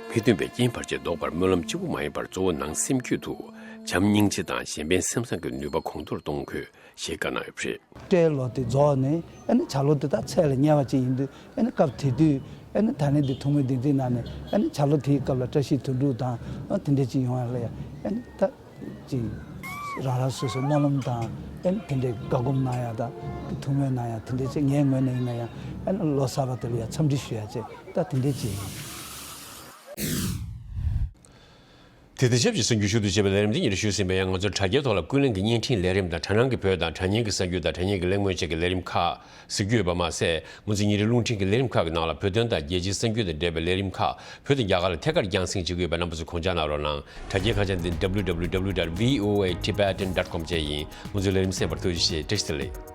མི་མཐུན་པའི་རྐྱེན་བར་ཆད་བཟློག་པར་སྨོན་ལམ་གཅིག་པུ་མ་ཡིན་པར་གཙོ་བོ་ནང་སེམས་རྒྱུད་དུ་བྱམས་སྙིང་རྗེ་དང་གཞན་ཕན་སེམས་བཟང་གི་ནུས་པ་གོང་མཐོར་གཏོང་དགོས། ཞེས་བཀའ་གནང་ཡོད་པ་རེད། སྤྲེལ་ལོ་དེ་རྫོགས་ནས་ཨ་ནི་བྱ་ལོ་དེ་དག་ཚེས་ལ་ཉེ་བ་ཅིག་ཡིན་དུས། ཨ་ནི་སྐབས་དེ་དུས་ཨ་ནི་ད་ལན་དེ་ཐུགས་སྨོན་བདེན་ཚིག་གནང་ནས། ཨ་ནི་བྱ་ལོ་དེའི་སྐབས་ལ་བཀྲ་ཤིས་དོན་གྲུབ་དང་ཨ་དེ་འདྲས་ཅིག་ཡོང་ཡག་ལ་ཡ། ཨ་ནི་ད་ཅིག་རང་རང་སོ་སོ་སྨོན་ལམ་དང་། ཨ་ནི་དེ་འདྲས་བཀའ་སྒོམ་གནང་ཡག་དང་ཐུགས་སྨོན་གནང་ཡག་དེ་འདྲས་ཅིག་ངའི་ངོས་ནས་ཡིན་ན་ཡང་ཨ་ནི་ལོ་གསར་པ་དེ་ལ་ཡ་འཚམས་འདྲི་ཞུ་ཡག་ཅིག་ད་དེ་འདྲས་ཅིག་ཡིན། དེ་དང་ཆབས་ཅིག་གསར་འགྱུར་ཞུ་གཏུག་བྱས་པའི་ལས་རིམ་འདི་ཉིད་ཞུས་ཟིན་པ་ཡིན། ང་ཚོ་དྲ་རྒྱའི་ཐོག་ལ་ཀུན་གླེང་གི་བརྙན་འཕྲིན་ལས་རིམ་དང་། དྲ་སྣང་གི་བོད་དང་དྲ་བརྙན་གྱི་གསར་འགྱུར་དང་། དྲ་བརྙན་གྱི་གླེང་མོལ་བཅས་ཀྱི་ལས་རིམ་ཁག་གཟིགས་རྒྱུ་ཡོད་པ་མ་ཟད། ང་ཚོ་ཉིན་རེའི་རླུང་འཕྲིན་གྱི་ལས་རིམ་ཁག་གི་ནང་ལ་བོད་དོན་དང་རྒྱལ་སྤྱིའི་གསར་འགྱུར་དང་འབྲེལ་བའི་ལས་རིམ་ཁག་བོད་དུ་རྒྱ་གར་ལ་ཐད་ཀར་རྒྱང་སྲིང་བྱེད་ཀྱི་ཡོད་པ་རྣམ་པ་ཚོས་དགོངས་འཇགས་གནང་རོགས་གནང་། དྲ་རྒྱའི་ཁ་བྱང་འདི་www dot voatibetan dot com བཅས་ཡིན། ང་ཚོའི་ལས་རིམ་གསན་པར་ཐུགས་རྗེ་ཆེ། བཀྲ་ཤིས་བདེ་ལེགས།